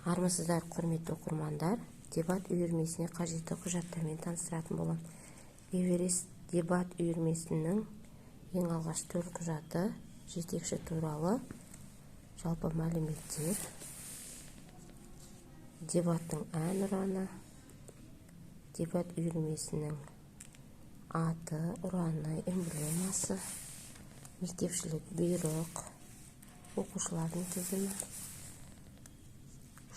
Армысыздар, құрметті оқырмандар! Дебат үйірмесіне қажетті құжаттармен таныстыратын боламын. Эверест дебат үйірмесінің ең алғаш 4 құжаты: жетекші туралы жалпы мәліметтер, дебаттың әнұраны, дебат үйірмесінің аты, ұраны, эмблемасы, мектепшілік бұйрық, оқушылардың тізімі,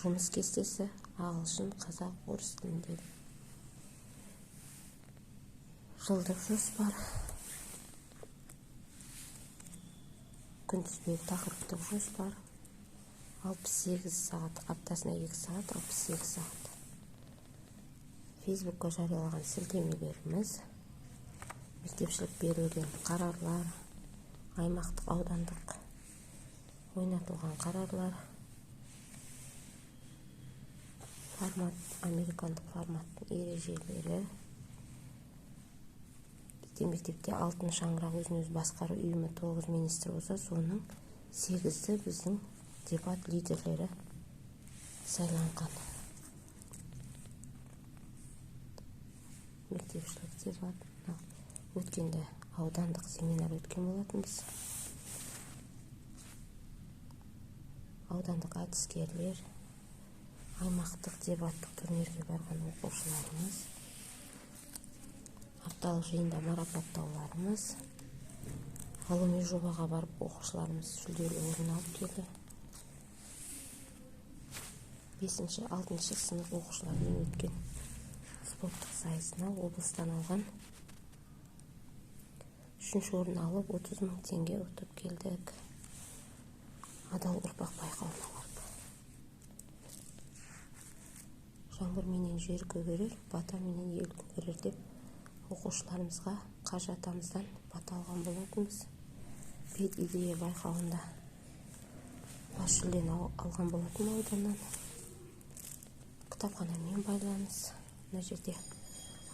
жұмыс кестесі ағылшын, қазақ, орыс тіліндегі, жылдық жоспар, күнтізбелік тақырыптық жоспар, 68 сағат, аптасына 2 сағат, 68 сағат. Фейсбукқа жариялаған сілтемелеріміз, мектепшілік берілген қарарлар, аймақтық, аудандық ойнатылған қарарлар, формат, американдық форматтың ережелері. Бізде мектепте алтын шаңырақ өзін-өзі басқару ұйымы 9 министр болса, соның 8-і біздің дебат лидерлері сайланған. Мектепшілік дебат өткенде аудандық семинар өткен болатынбыз. Аудандық әдіскерлер, аймақтық дебаттық турнирге барған оқушыларымыз, апталық жиында марапаттауларымыз, ғылыми жобаға барып оқушыларымыз жүлделі орын алып келді. 5-6 сынып оқушыларымен өткен спорттық сайысына облыстан алған 3-ші орын алып 30 мың теңге ұтып келдік. Адал ұрпақ байқауына барып. Жаңбыр менен жер көгерер, бата менен ел көгерер деп оқушыларымызға қажы атамыздан бата алған болатынбыз. Пед идея байқауында бас жүлдені алған болатын ауданнан. Кітапханамен байланыс. Мына жерде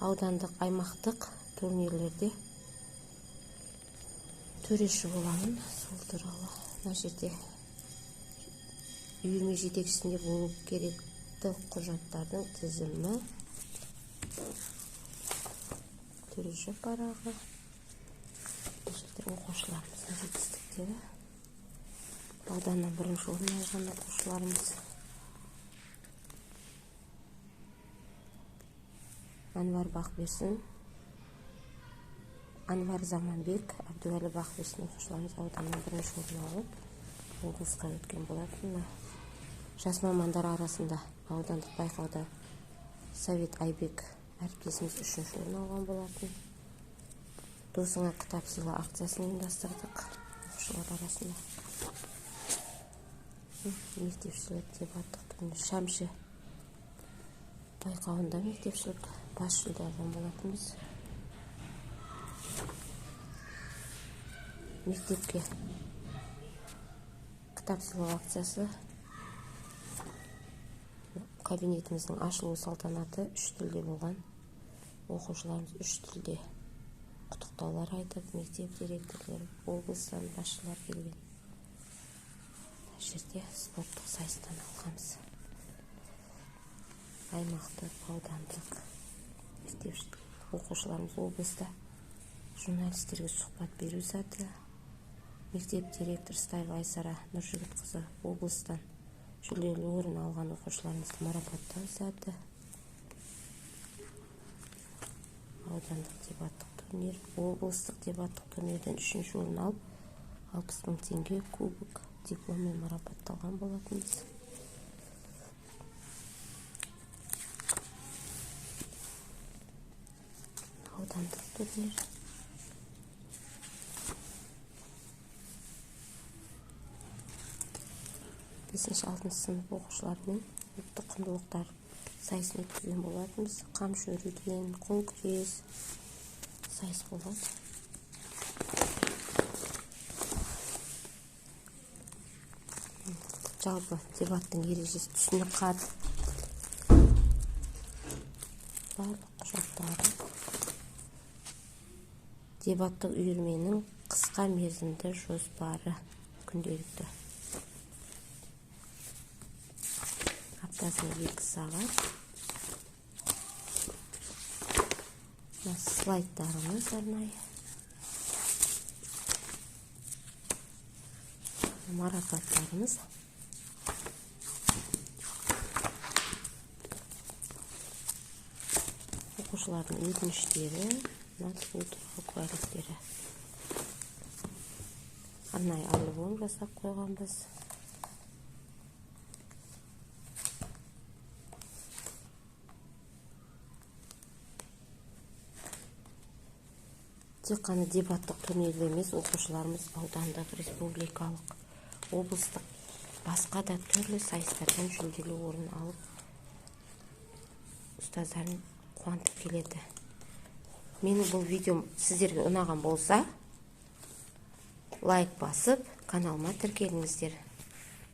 аудандық, аймақтық турнирлерде төреші боламын. Сол туралы мына жерде үйірме жетекшісінде болу керекті құжаттардың тізімі, төреші парағы, бұл жерде оқушыларымыздың жетістіктері, ауданнан бірінші орын алған оқушыларымыз, Анвар Бақберсін, Анвар Заманбек, Әбдуәлі Бақберсін оқушыларымыз ауданнан бірінші орын алып облысқа өткен болатын. Жас мамандар арасында аудандық байқауда Совет Айбек әріптесіміз 3-ші орын алған болатын. Досыңа кітап сыйла акциясын ұйымдастырдық оқушылар арасында. Мектепшілік дебаттық турнир Шәмші байқауында мектепшілік бас жүлде алған болатынбыз. Мектепке кітап сыйлау акциясы, кабинетіміздің ашылу салтанаты 3 тілде болған. Оқушыларымыз 3 тілде құттықтаулар айтып, мектеп директорлары, облыстан басшылар келген. Мына жерде спорттық сайыстан алғанбыз. Аймақтық, аудандық мектеп оқушыларымыз облыста журналистерге сұхбат беру сәті. Мектеп директоры Стаева Айсара Нұржігітқызы облыстан жүлделі орын алған оқушыларымызды марапаттау сәті. Аудандық дебаттық турнир, облыстық дебаттық турнирден 3-ші орын алып, 60 мың теңге кубок, дипломмен марапатталған болатынбыз. Аудандық турнир. 5-6 сынып оқушыларымен ұлттық құндылықтар сайысын өткізген болатынбыз. Қамшы өруден, қол күрес сайыс болған. Жалпы дебаттың ережесі, түсінік хат, барлық құжаттары. Дебаттық үйірменің қысқа мерзімді жоспары күнделікті. Аптасына 2 сағат. Мына слайдтарымыз арнайы. Марапаттарымыз. Оқушылардың өтініштері, мына туу туралы куәліктері. Арнайы альбом жасап қойғанбыз. Тек қана дебаттық турнирде емес, оқушыларымыз аудандық, республикалық, облыстық, басқа да түрлі сайыстардан жүлделі орын алып, ұстаздарын қуантып келеді. Менің бұл видеом сіздерге ұнаған болса, лайк басып, каналыма тіркеліңіздер.